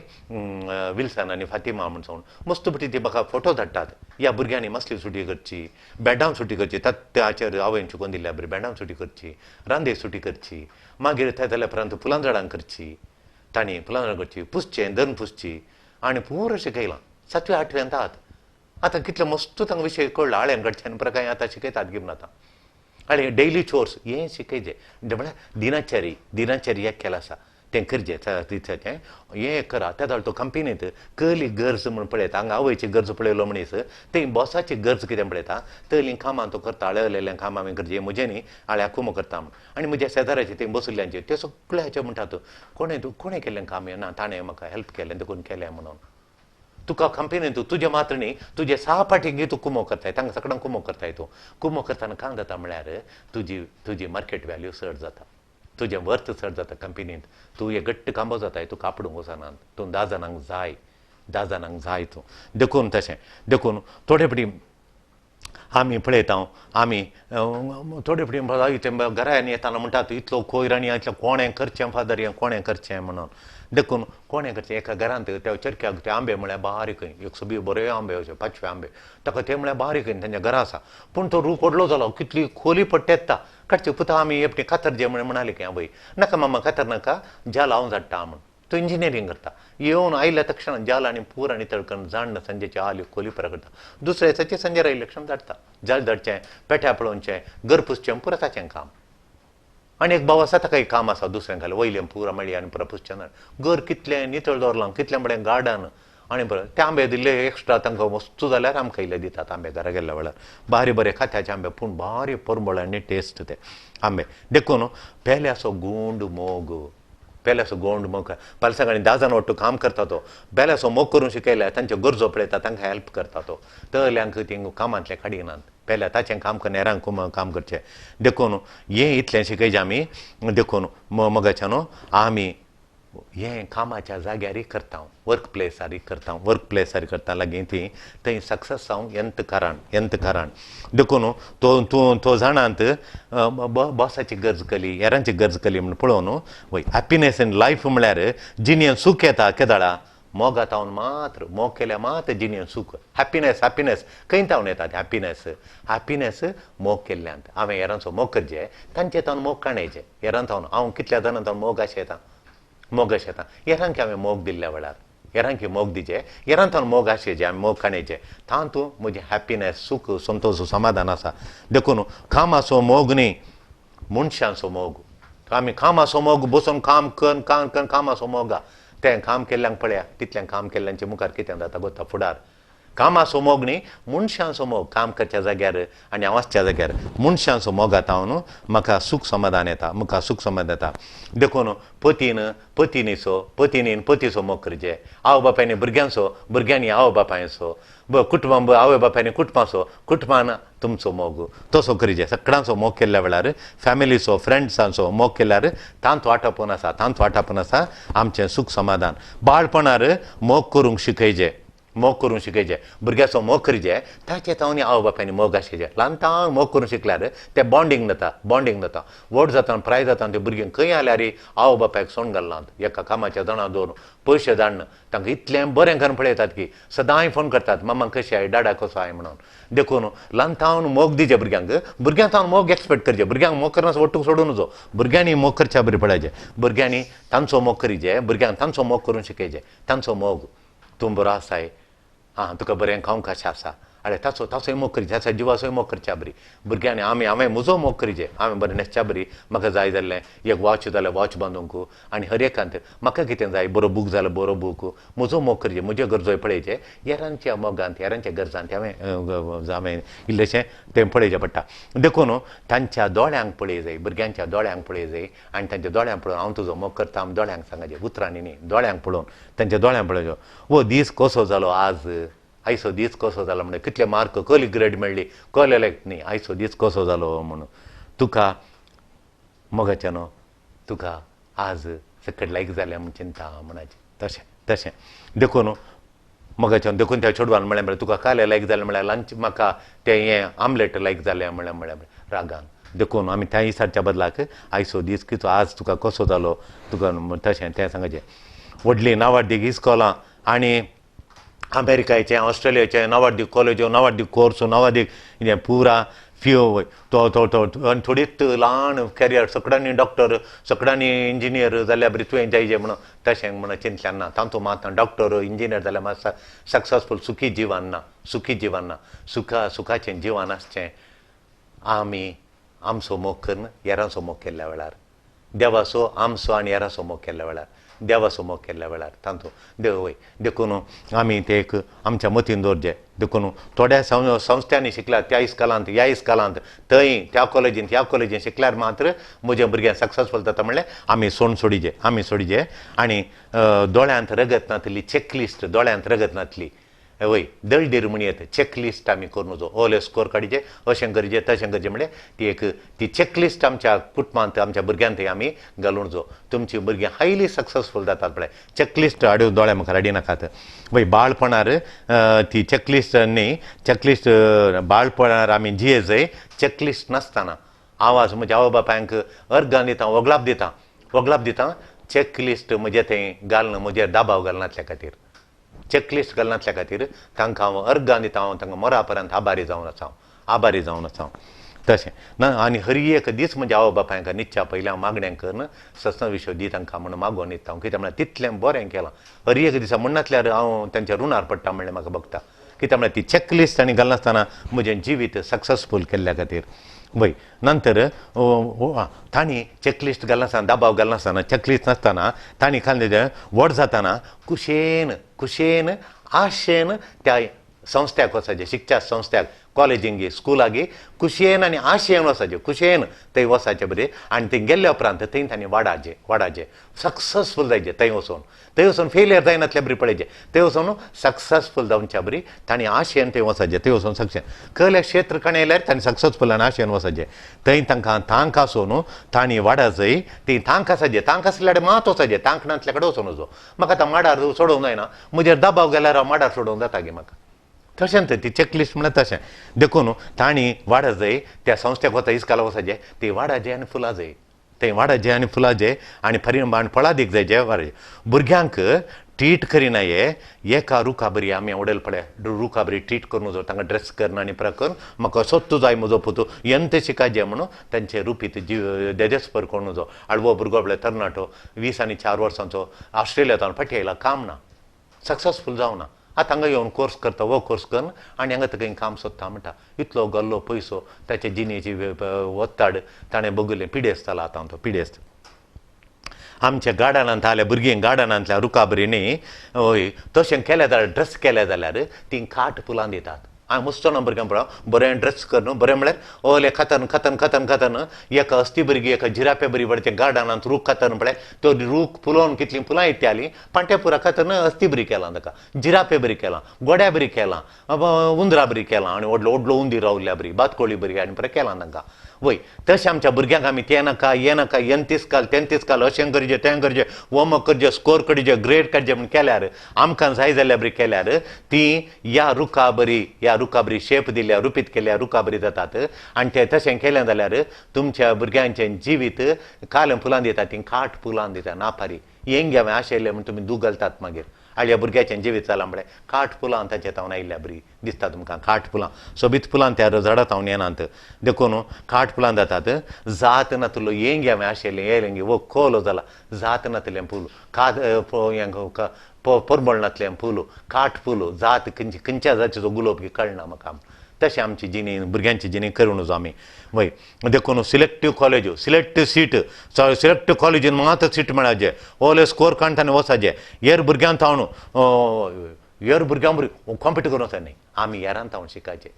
विल्सन आनी फातिमा म्हूण सांगून मस्त पटी ती म्हाका फोटो धाडटात, ह्या भुरग्यांनी मसली सुटी करची, बेडां सुटी करची, ताचेर आवयन शिकोवन दिल्ल्या बरी बेडां सुटी करची, रांदे सुटी करची, मागीर थंय जाल्या उपरांत फुलां झाडां करची, तांणी फुलां झाडां करची, पुसचें दन पुसची आनी पुरो शिकयलां. 7वे 8वेंत आहात आतां कितलें मस्त तांकां विशय कळ्ळो, आळ्यान कडच्यान पुरो कांय आतां शिकयतात घेवन आतां. आनी डेली चोर्स हें शिकयचें म्हळ्यार दिनचर्या, दिनचर्या केला आसा तें करचें तें हें करा. त्या जाल्यार तो कंपनींत कहली गरज म्हूण पळयता, हांगा आवयची गरज पळयलो मनीस थंय बॉसाची गरज कितें पळयता, तयलीं कामां तो करता, आळ्या कामां आमी करचें म्हजें न्ही आळ्या कुमो करता म्हूण. आनी म्हज्या शेजाऱ्याचें थंय बसुल्ल्यांचें तें सगळ्याचें म्हणटात कोणें तूं कोणें केल्लें काम हें ना ताणें म्हाका हेल्प केलें देखून केलें म्हणून. तुका कंपनींत तुजें मात्र न्ही तुजे सहपाठी तूं कुमो करताय, तांकां सगळ्यांक कुमो करताय तूं. कुमो करतना कांय जाता म्हळ्यार तुजी तुजी मार्केट व्हॅल्यू चड जाता, तुजें वर्थ चड जाता कंपनींत, तूं एक घट्ट कांबो जाताय, तूं कापडूंक वचना, तूं 10 जाणांक जाय, 10 जाणांक जाय तूं. देखून तशें देखून थोडे फावटी आमी पळयता, आमी थोडे फावटी घरा येतना म्हणटात इतलो कोयर आनी इतलें कोणें करचें फादर, हें कोणें करचें म्हणून. देखून कोणें करचें एका घरांत त्या चरख्याक ते आंबे म्हळ्यार बारीक एक सगळी बरे आंबे अशे पांचवे आंबे ताका ते म्हळ्यार बारीक तांच्या घरा आसा, पूण तो रूख व्हडलो जालो कितली खोली पडटा काडचे पुता आमी एकटी कातर जे म्हणाले की आवय नाका मामा कातर नाका ज्या लावन झाडटा म्हूण. तो इंजिनियरींग करता. येवन आयल्या तक्षण जाल आनी पूर आनी तळकन जाण संजेचे आल्यो कोली पुरा करता. दुसऱ्या दिसाचे संजेर आयले क्षण धाडटा, जाल धाडचें, पेट्या पळोवचें, घर पुसचें, पुरा ताचें काम. आनी एक भाव आसा ताका एक काम आसा दुसऱ्यां खाली वयलें पुरा मळी आनी पुरा पुसचें ना. घर कितलें नितळ दवरलां, कितलें बरें गार्डन आनी बरें ते आंबे दिल्ले एक्स्ट्रा तांकां वस्तू जाल्यार आमकां इल्ले दितात आंबे घरा गेल्ल्या वेळार. बारी बरे खात्याचे आंबे, पूण बारी परमळ आनी टेस्ट ते आंबे. देखून पेल्याचो गुंड मोग, पेल्याचो गोंड मोग. पालसां 10 जाण वट्टू काम करता तो पेल्याचो मोग करूंक शिकयल्यार तांच्यो गरजो पळयता, तांकां हेल्प करता तो. तल्यांक ती कामांतलें काडिनात, पेल्या ताचें काम करून हेरांक काम करचें. देखून हें इतलें शिकयचें आमी. देखून मोगाच्या न्हू आमी हें कामाच्या जाग्यारय करता, वर्क प्लेसारय करता, वर्क प्लेसार करता लागीं ती थंय सक्सेस जावंक यंत कारण, यंत कारण. देखून तो तूं तो जाणांत बॉसाची गरज कली, हेरांची गरज कली म्हूण पळोवन वय. हॅपिनेस इन लायफ म्हळ्यार जिणेंत सूख येता केदळा मोगा तावन मात्र, मोग केल्यार मात्र जिणेंत सूख. हॅपिनेस, हॅपिनेस खंय तावन येता? हॅपिनेस, हॅपिनेस मोग केल्ल्यांत. हांवें हेरांचो मोग करचें, तांचे तावन मोग काणयचें. हेरां तावन हांव कितल्या जाणां तावन मोग आशेता, मोग आशेता. हेरांक हांवें मोग दिल्ल्या वेळार हेरांक मोग दिचे, हेरां तावन मोग आशेचे, आमी मोग काणयचे, तातूंत म्हजें हॅपिनेस, सूख, संतोश, समाधान आसा. देखून कामाचो मोग न्ही, मनशांचो मोग. आमी कामाचो मोग बसून काम कर काम कर कामाचो मोग. तें काम केल्ल्यांक पळया, तितलें काम केल्ल्यांचे मुखार कितें जाता गोता फुडार. कामाचो मोग न्ही, मनशांचो मोग. काम करच्या जाग्यार आनी हांव आसच्या जाग्यार मनशांचो मोगात हांव म्हाका सूख समाधान येता, म्हाका सूख समाधान येता. देखून पतीन पतिनीचो, पतिनीन पतीचो मोग करचे, आवय बापायनी भुरग्यांचो, भुरग्यांनी आवय बापायचो, कुटुंब आवय बापायनी कुटुंबाचो, कुटुंबान तुमचो मोग तसो करचे. सगळ्यांचो मोग केल्ल्या वेळार फॅमिलीचो, फ्रेंड्सांचो मोग केल्यार तांचो आटापून आसा, तांचो आटापून आसा आमचें सूख समाधान. बाळपणार मोग करूंक शिकयचे, मोग करूंक शिकयचे, भुरग्याचो मोग करचे, ताचे तावन आवय बापायनी मोग आशिल्ले. ल्हान मोग करूंक शिकल्यार ते बॉन्डींग जाता, बॉन्डींग जाता. व्हड जाता, प्राय जाता ते भुरगीं खंय आल्यार आवय बापायक सोण घालनात, एका कामाच्या जाणां दवरून पयशे धाडन तांकां इतलें बरें करून पळयतात की सदांय फोन करतात, मामा कशी I, डाडा कसो I म्हणून. देखून ल्हान तावन मोग दिचे भुरग्यांक, भुरग्यां तावन मोग एक्सपेक्ट करचे. भुरग्यांक मोग करना वट्टूक सोडून वचो, भुरग्यांनी मोग करच्या बरी पळयचे, भुरग्यांनी तांचो मोग करीचे, भुरग्यांक तांचो मोग करूंक शिकयचे. तांचो मोग तूं बरो आसाय, आं तुका बरें खावंक कशें आसा, आरे ताचो ताचोय मोग करचे, ताच्या जिवाचोय मोग करच्या बरी. भुरग्यांनी आमी हांवें म्हजो मोग करचे, हांवें बरें न्हेसच्या बरी, म्हाका जाय जाल्लें एक वॉच जाल्यार वॉच बांदूंक, आनी हर एकांत म्हाका कितें जाय, बरो बूक जाल्यार बरो बूक, म्हजो मोग करचे, म्हज्यो गरजोय पळयचे. हेरांच्या मोगांत, हेरांच्या गरजांत हांवें हांवें इल्लेशें तें पळयचें पडटा. देखून तांच्या दोळ्यांक पळय जाय, भुरग्यांच्या दोळ्यांक पळय जाय, आनी तांच्या दोळ्यांक पळोवन हांव तुजो मोग करता, आमी दोळ्यांक सांगाचें, उतरांनी न्ही, दोळ्यांक पळोवन, तांच्या दोळ्यांक पळोवचें. वो दीस कसो जालो आज, आयचो दीस कसो जालो म्हणून, कितले मार्क, कसली ग्रेड मेळ्ळी, कसले लायक न्ही, आयचो दीस कसो जालो म्हणून. तुका मोगाचें न्हू, तुका आज सकट लायक जालें म्हूण चिंता म्हणाचें, तशें तशें. देखून मोगाचें, देखून त्या चेडवान म्हळें, म्हळ्यार तुका काले लायक जालें म्हळ्यार लंच म्हाका तें हें आमलेट लायक जालें म्हळ्यार म्हळ्यार रागान. देखून आमी त्या दिसाच्या बदलाक आयचो दीस कितो आज तुका कसो जालो तुका तशें तें सांगाचें. व्हडलीं नावाडदीक इस्कोलां आनी अमेरिकाचें, ऑस्ट्रेलियाचें नावाडदीक कॉलेज्यो, नावाडदीक कोर्स, नावाडदीक हें पुरा फियो तो तो तो आनी थोडीच ल्हान कॅरियर, सगळ्यांनी डॉक्टर, सगळ्यांनी इंजिनियर जाल्यार बरी तुवें जायचे म्हणून तशें म्हणून चिंतल्यान ना. तातूंत मात डॉक्टर इंजिनियर जाल्यार मात सक्सेसफूल सुखी जिवन ना, सुखी जिवन ना. सुखा सुखाचें जिवन आसचें आमी आमचो मोग करून हेरांचो मोग केल्ल्या वेळार, देवाचो आमचो आनी हेरांचो मोग केल्ल्या वेळार, देवाचो मोग केल्ल्या वेळार तातूंत देव वय. देखून आमी ते एक आमच्या मतीन दवरचें. देखून थोड्या संस्थांनी शिकल्यार त्या इस्कॉलांत, ह्या इस्कॉलांत, थंय त्या कॉलेजींत, ह्या कॉलेजींत शिकल्यार मात्र म्हजें भुरगें सक्सेसफूल जाता म्हणल्यार आमी सोण सोडिचे, आमी सोडिचे. आनी दोळ्यांत रगत नातली चॅकलिस्ट, दोळ्यांत रगत नातली वय दळडीर म्हणयेत चॅकलिस्ट आमी करून वचो, ओले स्कोर काडचे, अशें करचें तशें करचें म्हणल्यार ती एक ती चॅकलिस्ट आमच्या कुटुंबांत, आमच्या भुरग्यांत आमी घालून वचो. तुमचीं भुरगीं हायली सक्सेसफूल जातात पळय, चॅकलिस्ट हाडून दोळ्या मुखार हाडिनाकात. वय बाळपणार ती चॅकलिस्ट न्ही, चॅकलिस्ट बाळपणार आमी जिये जय चॅकलिस्ट नासतना आवाज म्हज्या आवय बापायंक अर्गान दिता, वगलाप दिता, वगलाप दिता. चॅकलिस्ट म्हजें थंय घालना, म्हजेर दबाव घालनातल्या खातीर, चॅकलिस्ट घालनातल्या खातीर तांकां हांव अर्गां दिता, हांव तांकां मरा पर्यंत आभारी जावन आसा, आभारी जावन आसा. तशें ना. आनी हर एक दीस म्हज्या आवय बापायंक निच्च्या पयलीं हांव मागणें करून सत्संग विशय दी तांकां म्हूण मागोवन न्हिदता हांव. कित्याक म्हळ्यार तितलें बरें केलां. हर एक दिसा म्हणनासल्यार हांव तांच्या ऋणार पडटा म्हणलें म्हाका भोगता. कित्याक म्हळ्यार ती चॅकलिस्ट तांणी घालनासतना म्हजें जिवीत सक्सेसफूल केल्ल्या खातीर. वय नंतर तांणी चॅकलिस्ट घालनासतना, दबाव घालनासतना, चॅकलिस्ट नासतना तांणी खाल्लें व्हड जातना कुशेन कुशेन आशेन त्या संस्थ्याक वचाचें, शिकच्या संस्थ्याक, कॉलेजींक स्कुलाक कुशेन आनी आशेन वचाचें, कुशेन थंय वचाचें बरें. आनी थंय गेल्ल्या उपरांत थंय तांणी वाडाचें वाडाचें सक्सेसफूल जायचें. थंय वचून थंय वचून फेलियर जायनातल्या बरी पळयचें, थंय वचून सक्सेसफूल जावच्या बरी तांणी आशेन थंय वचाचें, थंय वचून सक्सेस कल्या क्षेत्र काणी आयल्यार तांणी सक्सेसफूल आनी आशेन वचाचें. थंय तांकां तांक आसून तांणी वाडाचय, ती तांक आसाचें, तांक आसल्यार मात वचाचें, तांक नासल्या कडेन वचून वचो. म्हाका आतां माडार सोडोवंक जायना, म्हजेर दबाव गेल्यार हांव माडार सोडोवंक जाता गे म्हाका. तशें ती चॅकलिस्ट म्हळ्यार तशें. देखून तांणी वाडा जाय त्या संस्थेक वता इस्काला वचाचें, ती वाडाचें आनी फुलां जाय, थंय वाडाचें आनी फुलां जाय आनी परिणाम आनी फळादीक जाय जे वाडाचें. भुरग्यांक ट्रीट करिना हे एका रुखा बरी आमी उडयल पळय रुखा बरी ट्रीट करून जो तांकां ड्रेस करून आनी प्रा करून म्हाका असोच जाय म्हजो पुतू यंत शिकायचें म्हणून तांचे रुपीत जीव देदेस्पर करून जो आडवो भुरगो पळय तरणाटो 20 आनी 4 वर्सांचो ऑस्ट्रेलिया फाटी आयला, काम ना, सक्सेसफूल जावना. आतां हांगा येवन कोर्स करता, हो कोर्स करून आनी हांगा ताका काम सोदता म्हणटा. इतलो गल्लो पयसो ताचे जिणेची ओत्ताड ताणें बगयलें, पिडेस्त जाला आतां तो पिडेस्त. आमच्या गार्डनांत आल्या भुरगीं गार्डनांतल्या रुखा बरी न्ही हय तशें केलें जाल्यार ड्रेस केलें जाल्यार तीं काट फुलां दितात. हांवें मुस्तोना भुरग्यांक पळय बरें ड्रेस करून बरें म्हळ्यार ओले खातन खातन खातन खातन एका हस्ती भुरगीं एका जिरापे बरी पळय गार्डनांत रूख खातन पळय तो रूख फुलोवन कितलीं फुलां येतालीं पांट्या पुरा खातन हस्ती बरी केलां ताका, जिरापे बरी केलां, गोड्या बरी केलां, उंदरा बरी केलां आनी व्हडलो व्हडलो उंदीर रावल्या बरी बातकोळी बरी आनी बरें केलां तांकां. वय तशें आमच्या भुरग्यांक आमी तें नाका हें नाका येन 30 काल 33 काल अशें करचें तें करचें होमवर्क करचें स्कोर करचें ग्रेड काडचें म्हूण केल्यार आमकां जाय जाल्यार बरी केल्यार ती ह्या रुखा बरी ह्या रुखा बरी शेप दिल्या रुपीत केल्या रुखा बरी जातात. आनी तें तशें केलें जाल्यार तुमच्या भुरग्यांचें जिवीत काल फुलां दिता, तीं काट फुलां दिता नापारी हेंगे हांवें आशिल्लें म्हूण तुमी दूख घालतात मागीर. आनी ह्या भुरग्याचें जिवीत जालां म्हळ्यार काट फुलां ताचें तावन आयिल्ल्या बरी दिसता तुमकां. काट फुलां सोबीत फुलां त्या झाडां तावन येनात देखून काट फुलां जातात. जात नातलो हेंगे हांवें आशिल्लें येयलें हो कोलो जाला जात नातलें फूल कात परमळ नातलें फूल काट फूल जात खंयची खंयच्या जातीचो गुलोब कळना म्हाका. तशें आमची जिणी भुरग्यांची जिणी करूं नजो आमी. वय देखून selective college selective seat selective कॉलेजीन मात सीट मेळाचे ओले स्कोर काडटा आनी वचाचे हेर भुरग्यां तावन हेर भुरग्यां भुरगीं कॉम्पिट करूं वचना न्ही. आमी हेरान तावन शिकायचे,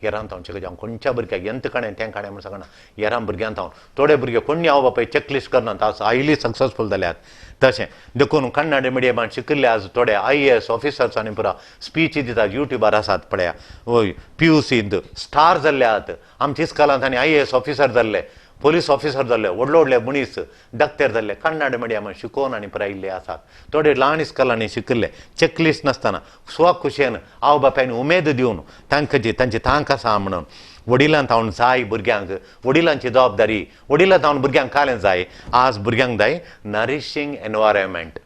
हेरान तावन शिकायचे. हांव खंयच्या भुरग्याक यंत काणें तें काणें म्हूण सांगना, हेरां भुरग्यां तावन थोडे भुरगे कोणी हांव बापाय चॅकलिस्ट करनात आज हायली सक्सेसफूल जाल्यात. तशें देखून कन्नड मिडियमान शिकिल्ले आज थोडे IAS officers आनी पुरा स्पीच दितात युट्यूबार आसात पळया. वय PUCंत स्टार जाल्ले आहात आमच्या इस्कॉलांत आनी IAS officer जाल्ले, पोलीस ऑफिसर जाल्ले, व्हडले व्हडले मनीस डॉक्टर जाल्ले कन्नड मिडियमान शिकोवन आनी पुरा आयिल्ले आसात. थोडे ल्हान इस्कॉलांनी शिकिल्ले चॅकलिस्ट नासतना स्वखुशेन आवय बापायन उमेद दिवन तांकां तांची तांक आसा म्हणून वडिलां तावन जाय भुरग्यांक, वडिलांची जबाबदारी, वडिलां तावन भुरग्यांक कालें जाय. आज भुरग्यांक जाय नरिशींग एनवायरमेंट.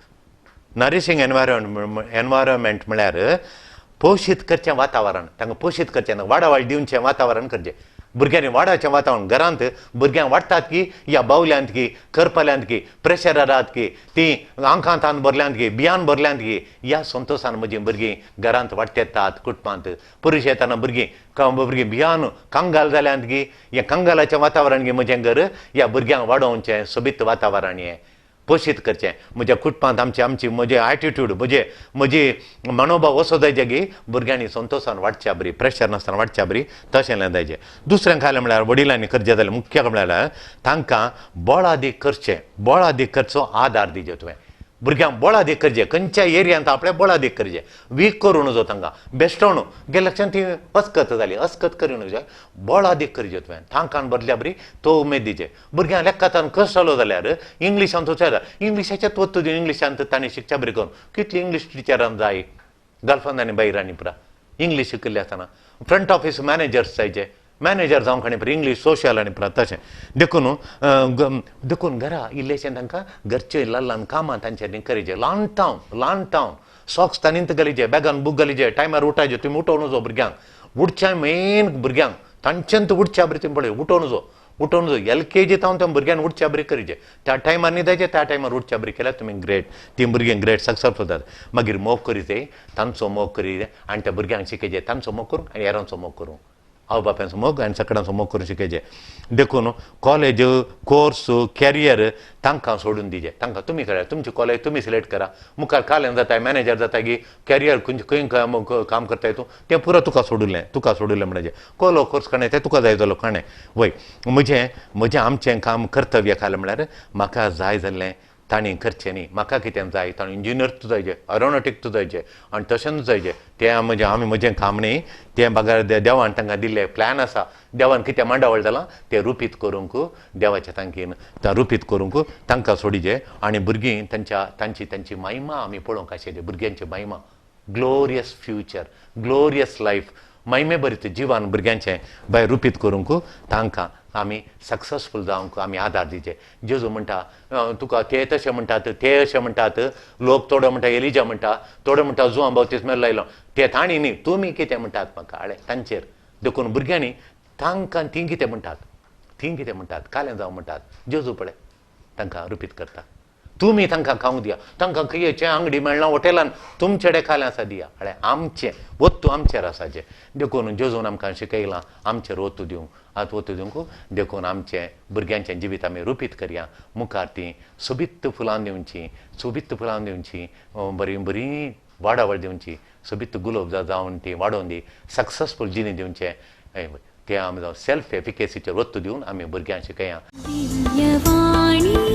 नरिशींग एनवायरमेंट म्हळ्यार पोशीत करचें वातावरण, तांकां पोशीत करचें ना वाडावाड दिवचें वातावरण करचें. भुरग्यांनी वाडाचें वातावरण घरांत भुरग्यांक वाडटात की ह्या बावल्यांत की करपल्यांत की प्रेशरात की तीं आंकांतान भरल्यांत की बियान भरल्यांत की ह्या संतोशान म्हजीं भुरगीं घरांत वाडटेतात. कुटुंबांत पुरुश येतना भुरगीं भुरगीं भियान कंगाल जाल्यांत की हें कंगालाचें वातावरण की म्हजें घर ह्या भुरग्यांक वाडोवचें सोबीत वातावरण हें पोशीत करचें. म्हज्या कुटुंबांत आमची आमची म्हजें एटिट्यूड म्हजे म्हजी मनोभाव असो जायचे की भुरग्यांनी संतोशान वाडच्या बरी प्रेशर नासतना वाडच्या बरी तशें जायचें. दुसरें कांय म्हळ्यार वडिलांनी करचें जाल्यार मुख्य म्हळ्यार तांकां बळादीक करचें, बळादीक करचो आदार दिवचो तुवें भुरग्यांक बळादीक करचें. खंयच्या एरियांत आपल्या बळादीक करचें, वीक करूं नजो तांकां बेश्टोण गेल्या लक्षान ती अस्कत जाली अस्कत करूं नजो, बळादीक करचें तुवें तांकां बदल्या बरी तो उमेद दिवचे. भुरग्यांक लेखातान कश्ट जालो जाल्यार इंग्लिशान तो चलता इंग्लिशाचें तत्व दिवन इंग्लिशान तांणी शिकच्या बरी करून कितली इंग्लीश टिचरान जाय गल्फान आनी भायर आनी पुरा इंग्लीश शिकिल्ले आसतना फ्रंट ऑफिस मॅनेजर्स जायचे, मॅनेजर जावंक आनी पुरा इंग्लीश सोशल आनी पुरा तशें. देखून देखून घरा इल्लेशें तांकां घरचे ल्हान ल्हान कामां तांच्यांनी करचें. ल्हान टावन ल्हान टावन सॉक्स तांणी घालीचे, बॅगान बूक घालीचे, टायमार उठायचे. तुमी उठोवन वचो भुरग्यांक, उठच्या मेन भुरग्यांक तांच्यान उठच्या बरी तुमी पळय उठोवन जो उठोवन जो LKG तावन त्या भुरग्यान उठच्या बरी करीचे, त्या टायमार न्हिदायचे, त्या टायमार उठच्या बरी केल्यार तुमी ग्रेट, ती भुरगीं ग्रेट सक्सेसफूल जाता. मागीर मोग करीचे, तांचो मोग करी आनी त्या भुरग्यांक शिकयचे, तांचो मोग करूंक आनी हेरांचो मोग करूंक, आवय बापायचो मोग आनी सकडांचो मोग करून शिकयचे. देखून कॉलेज कोर्स कॅरियर तांकां सोडून दिजे, तांकां तुमी करा, तुमची कॉलेज तुमी सिलेक्ट करा. मुखार काल्यान जाताय, मॅनेजर जाताय की कॅरियर खंय खंय काम करताय तूं, तें पुरो तुका सोडुलें, तुका सोडुलें म्हणजे कोलो कोर्स काणें तें तुका जाय जालो काणें. वय म्हजें म्हजें आमचें काम कर्तव्य कालें म्हळ्यार म्हाका जाय जाल्लें तांणी करचें न्ही. म्हाका कितें जाय, ताणें इंजिनियर तूं जायचे, एरोनॉटीक तूं जायचे आनी तशेंच जायचे, तें म्हजें आमी म्हजें काम न्ही, तें बगर देवान तांकां दिल्लें प्लॅन आसा, देवान कितें मांडावळ जालां तें रुपीत करूंक देवाच्या तांकीन तें रुपीत करूंक तांकां सोडिचें. आनी भुरगीं तांच्या तांची तांची महिमा आमी पळोवंक आशिल्ली, भुरग्यांची महिमा, ग्लोरियस फ्युचर, ग्लोरियस लायफ, महिमे बरीत जिवन भुरग्यांचें बाय रुपीत करूंक तांकां आमी सक्सेसफूल जावंक आमी आदार दिवचे. जेजू म्हणटा तुका ते तशें म्हणटात, ते अशें म्हणटात, लोक थोडो म्हणटा एलिजा म्हणटा, थोडो म्हणटा जुआं बाप्तिस्म लायलो, ते तांणी न्ही, तुमी कितें म्हणटात म्हाका आळे तांचेर. देखून भुरग्यांनी तांकां तीं कितें म्हणटात, तीं कितें म्हणटात, कालें जावं म्हणटात, जेजू पळय तांकां रुपीत करता. तुमी तांकां खावंक दिया, तांकां खंयचें आंगडी मेळना हॉटेलान, तुमचे खालें आसा दिया, हळ्या आमचें वत्तू आमचेर आसाचें. देखून जेजून आमकां शिकयलां आमचेर वत्तू दिवंक, आतां वत्तू दिवंक. देखून आमचें भुरग्यांचें जिवीत आमी रुपीत करया, मुखार तीं सोबीत फुलां दिवचीं, सोबीत फुलां दिवचीं, बरीं बरीं वाडावळ दिवची, सोबीत गुलोब जावन ती वाडोवन दी, सक्सेसफूल जिणी दिवचें, तें आमी जावं सेल्फ एफिकेसीचेर वत्तू दिवन आमी भुरग्यांक शिकया. दिव्यवाणी.